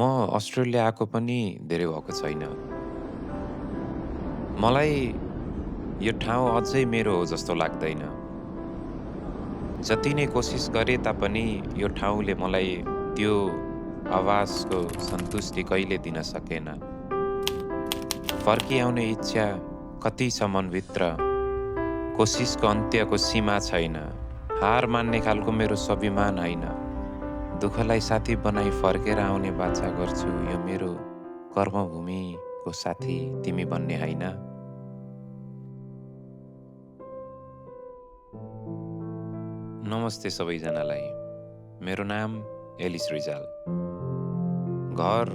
म अस्ट्रेलिया आएको पनि धेरै भएको छैन। मलाई यो ठाउँ अझै मेरो हो जस्तो लाग्दैन। जति नै कोसिस गरे तापनि यो ठाउँले मलाई त्यो आवाजको सन्तुष्टि कहिले दिन सकेन। फर्किआउने इच्छा कति छ मनभित्र, कोसिसको अन्त्यको सीमा छैन। हार मान्ने खालको मेरो स्वाभिमान होइन। दुःखलाई साथी बनाई फर्केर आउने बाचा गर्छु, यो मेरो कर्मभूमिको साथी तिमी भन्ने होइन। नमस्ते सबैजनालाई, मेरो नाम एलिस रिजाल। घर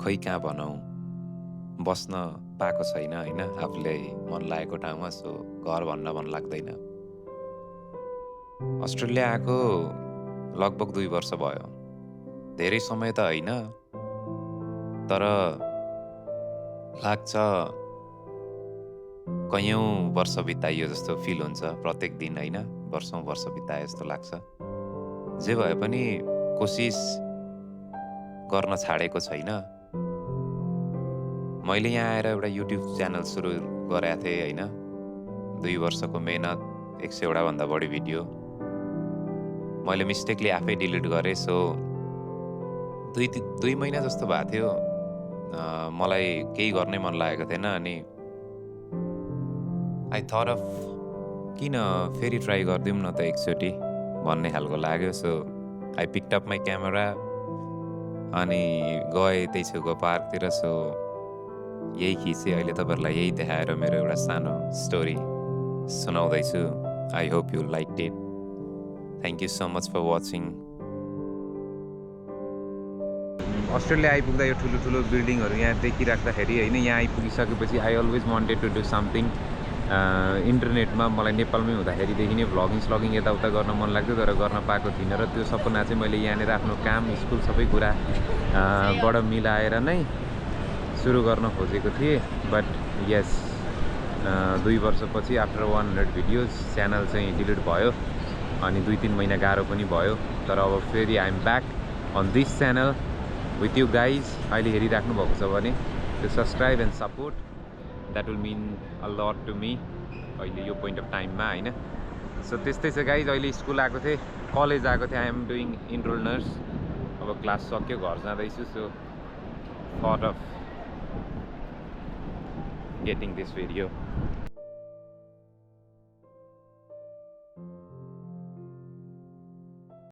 खै कहाँ भनौँ, बस्न पाएको छैन होइन, आफूले मन लागेको ठाउँमा, सो घर भन्न मन लाग्दैन। अस्ट्रेलिया आएको लगभग 2 वर्ष भयो। धेरै समय त होइन, तर लाग्छ कैयौँ वर्ष बिताइयो जस्तो फिल हुन्छ। प्रत्येक दिन होइन, वर्षौँ वर्ष बिताए जस्तो लाग्छ। जे भए पनि कोसिस गर्न छाडेको छैन। मैले यहाँ आएर एउटा युट्युब च्यानल सुरु गरेको थिएँ होइन। 2 वर्षको मेहनत, 100 भन्दा बढी भिडियो मैले मिस्टेकली आफै डिलिट गरेँ। सो 2 महिना जस्तो भएको थियो। मलाई केही गर्नै मन लागेको थिएन। अनि आई थट अफ किन फेरि ट्राई गरिदिउँ न त एकचोटि भन्ने खालको लाग्यो। So I picked up my camera अनि गएँ त्यही छेउको पार्कतिर। सो यही खिचेँ। अहिले तपाईँहरूलाई यही देखाएर मेरो एउटा सानो स्टोरी सुनाउँदैछु। I hope you like it. Thank you so much for watching. Australia आइपुग्दा यो ठुलो ठुलो बिल्डिङहरू यहाँ देखिराख्दाखेरि होइन, यहाँ आइपुगिसकेपछि I always wanted to do something. इन्टरनेटमा मलाई नेपालमै हुँदाखेरिदेखि नै भ्लगिङ यताउता गर्न मन लाग्थ्यो, तर गर्न पाएको थिइनँ। र त्यो सपना चाहिँ मैले यहाँनिर आफ्नो काम, स्कुल सबै कुरा बाट मिलाएर नै सुरु गर्न खोजेको थिएँ। बट यस, 2 वर्षपछि आफ्टर 100 भिडियोज च्यानल चाहिँ डिलिट भयो। अनि 2-3 महिना गाह्रो पनि भयो। तर अब फेरि I am back on this channel with you guys. अहिले हेरिराख्नु भएको छ भने त्यो subscribe and support, that will mean a lot to me अहिले यो पोइन्ट अफ टाइममा होइन। सो त्यस्तै छ गाइज। अहिले स्कुल आएको थिएँ, कलेज आएको थिएँ। I am doing enrol nurse. अब क्लास सक्यो, घर जाँदैछु। So thought of getting this video.